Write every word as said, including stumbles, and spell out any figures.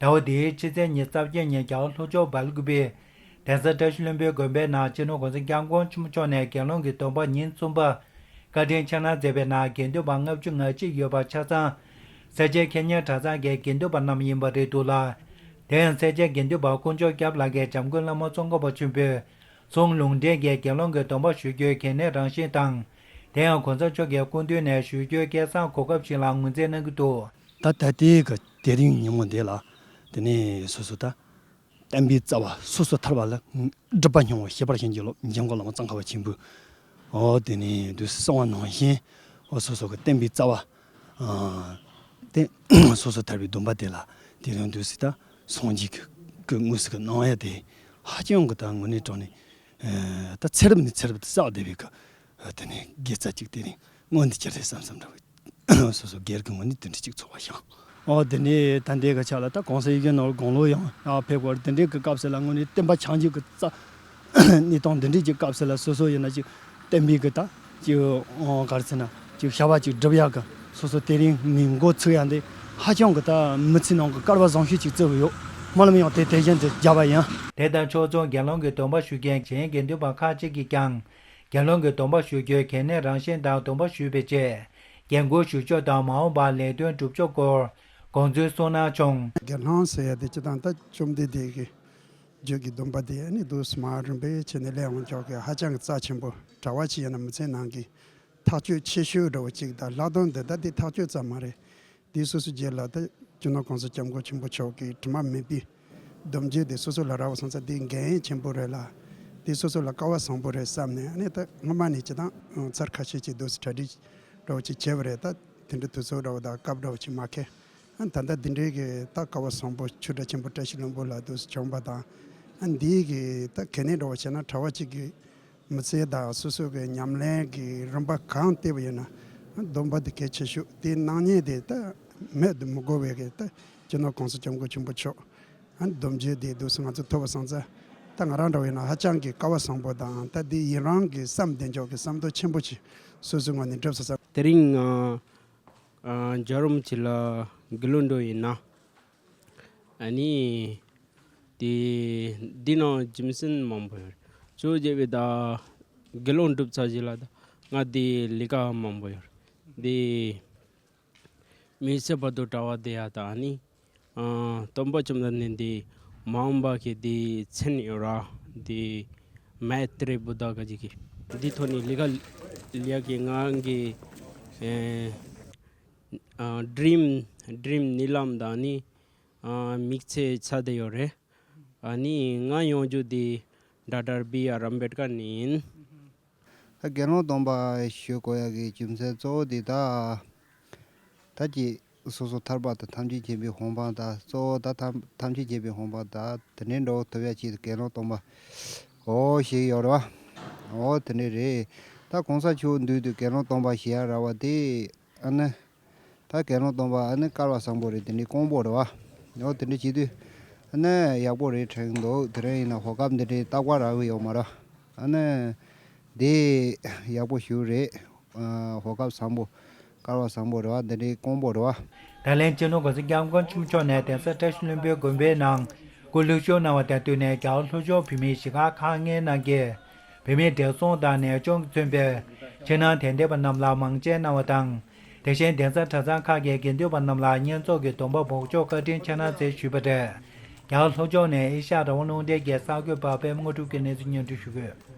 ཟླ་བ་འདིའི་ཕྱི་ཚེས་ཉི་ཤུ་རྩ་བརྒྱད་ཉིན་རྒྱལ་བ་ལྷོ་ཕྱོགས་སྦེལ་ཀོབ་པའི་གདན་ས་བཀྲ་ཤིས་ལྷུན་པོའི་དགོན་པའི་ནང་སྤྱི་ནོར་༸གོང་ས་༸སྐྱབས་མགོན་ཆེན་པོ་མཆོག་ནས་དགེ་སློང་གི་སྡོམ་པ་ཉིན་གསུམ་པ་བཀའ་དྲིན་ཆེ་གནང་མཛད་པའི་ནང་དགེ་འདུན་པ་ལྔ་བཅུ་ང་གཅིག་ཡོད་པ་ཆ་ཚང་སེར་བྱེས་ཁེ་གཉེར་གྲྭ་ཚང་གི་དགེ་འདུན་པ་རྣམས་ཡིན་པ་རེད་འདུག་ལ། དེ་ཡང་སེར་བྱེས་དགེ་འདུན་པ་དཀོན་མཆོག་སྐྱབས་ལགས་ཀྱིས་འཇམ་མགོན་བླ་མ་ཙོང་ཁ་པ་ཆེན་པོའི་གསུང་ལུང་འདྲེན་གྱི་དགེ་སློང་གི་སྡོམ་པ་ཞུ་རྒྱུའི་གལ་གནད་རང་བཞིན་དང་། དེ་ཡང་གོང་ས་མཆོག་གི་སྐུ་མདུན་ནས་ཞུ་རྒྱུའི་སྐལ་བཟང་གོ་སྐབས་ཤིག་ལ་ངོས་འཛིན་གནང་གི་འདུག། ད་ད་ལྟའི་གི་དེ་རིང་ཉིན་མོ་འདི་ལ་དེ་ནས་སོ་སོ་ད་བསྟན་པའི་རྩ་བ་སོ་སོ་ཐར་པ་ལ་སྒྲིབ་པ་སྙིང་པོ་ཞེས་པར་ཞིང་གི་ལོ་འཇམ་མགོན་བླ་མ་ཙོང་ཁ་པ་ཆེན་པོས་འོ་དེ་ནས་དུས་གསང་བ་ནང་བཞིན་འོ་སོ་སོ་གི་བསྟན་པའི་རྩ་བ་ཨ་དེ་སོ་སོ་ཐར་པའི་སྡོམ་པ་དེ་ལ་དེ་རིང་དུས་སུ་ད་སངས་རྒྱས་ཀྱི་གི་དངོས་སུ་གི་གནང་ཡ་དེ་ཧ་ཅང་གི་ད་དངོས་གནས་དྲང་ནས་ཨ་ད་ཚེ་རབས་ནས་ཚེ་རབས་དུ་བསགས་བསྡད་པའི་གི་དེ་ནས་དགེ་རྩ་གཅིག་དེ་རིང་མངོན་དུ་གྱུར་རེད་བསམ་བསམ་འདྲ་བའི། སོ་སོ་སྒེར་གྱི་ངོས་ནས་དེ་འདྲ་གཅིག་ཚོར་བ་བྱུང་། ཨོ་དེ་ནས་ད་ལྟའི་གི་ཆ་ལ་ད་གོང་ས་ཡིད་བཞིན་ནོར་དགུང་ལོ་ཡང་ཨ་ཕེབས་སྐོར་དེ་འདྲའི་གི་སྐབས་སུ་ལ་དངོས་གནས་བསྟན་པ་བྱང་ཆུབ་ཀྱི་རྩ་གནས་སྟངས་དེ་འདྲའི་གི་སྐབས་སུ་ལ་སོ་སོ་ཡིན་ན་ཅིག་བསྟན་པའི་གི་ད་ཅིག་ཨོ་ག་རེ་ཟེར་ན་ཅིག་བྱ་བ་ཅིག་སྒྲུབ་ཡག་གི་སོ་སོ་དེ་རིང་ནས་འགོ་ཚུགས་ཡག་འདི་ཧ་ཅང་གི་ད་མི་ཚེ་ནང་གི་སྐལ་བ་བཟང་ཤོས་ཅིག་བརྩི་གི་ཡོད། སྨོན་ལམ་ཡང་དེ་དེ་བཞིན་དུ་རྒྱབ་པ་ཡིན། དེ་ལྟར་ཕྱོགས་མཚུངས་དགེ་སློང་གི་སྡོམ་པ་ཞུ་མཁན་གཞན་དགེ་འདུན་པ་ཁག་ཅིག་གིས་ཀྱང་། དགེ་སློང་གི་སྡོམ་པ་ཞུ་རྒྱུའི་གལ་གནད་རང་བཞིན་དང་སྡོམ་པ་ཞུས་པའི་རྗེས། འགན་འཁུར་ཞུ་ཕྱོགས་དང་མ་འོངས་པར་ལས་དོན་སྒྲུབ་ཕྱོགས་སྐོར་དགོངས་ཚུལ་གསུངས་གནང་བྱུང་། དགེ་སློང་ཟེར་ཡ་དེ་སྤྱིར་བཏང་ད་བཅོམ་ལྡན་འདས་ཀྱི་རྒྱུད་ཀྱི་སྡོམ་པ་དེ་ནི་འདུག་སེ་མར་རིམ་པས་བྱས་ནས་སླེབས་འོང་ཀྱོག་གི་ཧ་ཅང་གི་རྩ་ཆེན་པོ། གྲྭ་པ་ཅིག་ཡིན་ན་མི་ཚེ་ནང་གི་ཐག་གཅོད་ཆེ་ཤོས་འདྲ་བོ་ཅིག་དང་ལྷག་དོན་འདི་ད་དེ་ཐག་གཅོད་ཙམ་མ་རེད། དེ་སོ་སོའི་རྗེས་ལ་ད་སྤྱི་ནོར་༸གོང་ས་༸སྐྱབས་མགོན་ཆེན་པོ་མཆོག་གི་དྲི་མ་མེད་པའི་སྡོམ་རྒྱུན་དེ་སོ་སོ་ལ་རག་པ་སོང་ཙང་དེ་འགན་ཆེན་པོ་རེད་ལ། དེ་སོ་སོ་ལ་སྐལ་བ་བཟང་པོ་རེད་བསམ་ནས་ཨ་ནི་ད་སྔོན་མ་ནས་སྤྱིར་བཏང་ཚར་ཁ་ཤས་ཅིག་འདུག་སེ་གྲ་སྒྲིག་འདྲ་བོ་ཅིག་བྱས་པ་རེད། ད་དེ་འདྲའི་དུས་ཚོད་འདྲ་བོ་དང་སྐབས་འདྲ་བོ་ཅིག་མ་ཁེལ། ཨ་ད་ལྟ་འདི་འདྲའི་གི་ད་སྐལ་བ་བཟང་པོ་ཆོས་གྲྭ་ཆེན་པོ་བཀྲ་ཤིས་ལྷུན་པོ་ལ་འདུག་སེ་བྱུང་བ་དང་། ཨ་འདིའི་གི་ད་གལ་གནད་འདྲ་བོ་བྱས་ན་གྲྭ་པ་གཅིག་གི་མི་ཚེ་དང་སོ་སོ་གི་ཉམས་ལེན་གྱི་རིམ་པ་གང་བལྟས་པ་ཡིན་ན་སྡོམ་པ་འདི་གལ་ཆེ་ཤོས་དེ་གནང་མཁན་དེ་ད་མེད་དུ་མི་དགོས་པའི་གི་ད་སྤྱི་ནོར་༸གོང་ས་༸སྐྱབས་མགོན་ཆེན་པོ་མཆོག་ཨ་སྡོམ་རྒྱུན་དེ་འདུག་སེ་ང་ཚོ་ཐོབ་པ་སོང་ཙང་ད་ང་རང་འདྲ་བ་ཡིན་ན་ཧ་ཅང་གི་སྐལ་བ་བཟང་པོ་དང་ད་འདི་ཡུན་རིང་གི་བསམ་གཏན་འཇོག་གི་བསམ་དོན་ཆེན་པོ་ཞིག་སོ་སོའི་ངོས་ནས་འགྲུབ་སོང་ཙང་། དེ་རིང་ང་ཨ་རྒྱལ་བ་རིན་པོ་ཆེ་ལ་དགེ་སློང་འགྲོ་ཡིན་ན། ཨ་ནི། དེ་འདི་ནང་རྒྱུ་མཚན་མང་པོ་ཡོད་རེད། གཙོ་བོ་བྱས་པའི་ད་དགེ་སློང་སྒྲུབ་ཚར་རྗེས་ལ་ད་ང་དེ་ལས་ཀ་མང་པོ་ཡོད་རེད། དེ་མི་ཚེ་བར་དུ་གྲྭ་པ་བསྡད་ཡ་ད་ཨ་ནི། ཨ་སྟོན་པ་བཅོམ་ལྡན་འདས་དེ་མ་འོངས་པ་གི་དེ་མཚན་ཡོད་ར་དེ་མཻ་ཏྲེ་བུདྡྷ་ག་ཅིག་གི་འདི་ཐོག་ནས་ལས་ཀ་ལས་ཀྱི་ང་གི་ཨེ་ཨ་ཌི་རིམ་ཌི་རིམ་ནི་ལམ་ད་ནི། ཨ་དམིགས་ཚད་ཆགས་བསྡད་ཡོད་རེད། ཨ་ནི་ང་ཡོང་རྒྱུ་དེ་ཌོག་ཊར་བི་ཨར་ཨམ་བེད་ཀར་ནས་ཡིན། ད་དགེ་སློང་སྡོམ་པ་ཞུ་དགོས་ཡ་གི་རྒྱུ་མཚན་གཙོ་བོ་དེ་ད་ད་ཀྱི་སོ་སོ་ཐར་པ་དང་ཐམས་ཅད་མཁྱེན་པའི་གོ་འཕང་དང་གཙོ་བོ་ད་ཐམས་ཐམས་ཅད་མཁྱེན་པའི་གོ་འཕང་དང་དེ་འདྲའི་འགྲོ་ཐུབ་ཡ་ཆེད་དུ་དགེ་སློང་སྡོམ་པ་འོ་ཞིག་ཡོད་རེད་བ། འོ་དེ་འདྲ་རེད། ད་གོང་ས་མཆོག་མདུན་དུ་དགེ་སློང་སྡོམ་པ་ཞུ་ཡ་རག་པ་དེ། ཨ་ནི། ད་དགེ་སློང་སྡོམ་པ་ཨ་ནི་སྐལ་བ་བཟང་པོ་རེད། དེ་འདྲའི་དཀོན་པོ་རེད་བ། འོ་དེ་འདྲ་བྱེད་དུས་ཨ་ནི་ཡག་པོ་རེད་དྲན་འདུག་དེ་རིང་ཡིན་ན་གོ་སྐབས་འདི་འདྲའི་རྟག་པར་རག་གི་ཡོད་མ་རེད། ཨ་ནི་དེ་ཡག་པོ་ཞིག་རེད། ཨ་གོ་སྐབས་བཟང་པོ་སྐལ་བ་བཟང་པོ་རེད་བ། འདི་འདྲའི་དཀོན་པོ་རེད་བ། ད་ལན་སྤྱི་ནོར་༸གོང་ས་༸སྐྱབས་མགོན་ཆེན་པོ་མཆོག་ནས་གདན་ས་བཀྲ་ཤིས་ལྷུན་པོའི་དགོན་པའི་ནང་སྐུ་ལྷོད་ཞུགས་གནང་བ་དང་བསྟུན་ནས་རྒྱ་གར་ལྷོ་ཕྱོགས་བོད་མིའི་གཞིས་ཆགས་ཁག་ལྔའི་ནང་གི་བོད་མིའི་བགྲེས་སོང་དང་ནད་གཅོང་གིས་མཚོན་པའི་ཕྱི་ནང་དད་ལྡན་པ་རྣམས་ལ་མང་ཆེན་གནང་བ་དང་། དེ་བཞིན་གདན་ས་གྲྭ་ཚང་ཁག་གི་དགེ་འདུན་པ་རྣམས་ལ་བསྙེན་རྫོགས་ཀྱི་སྡོམ་པ་འབོགས་ཆོག་བཀའ་དྲིན་ཆེ་གནང་མཛད་ཞུས་པ་རེད། རྒྱ་གར་ལྷོ་ཕྱོགས་ནས་ཨེ་ཤ་ཡ་རང་དབང་རླུང་འཕྲིན་གྱི་གསར་འགོད་པ་པད་མ་དངོས་གྲུབ་ཀྱིས་གནས་ཚུལ་སྙན་སྒྲོན་ཞུ་གི་ཡོད།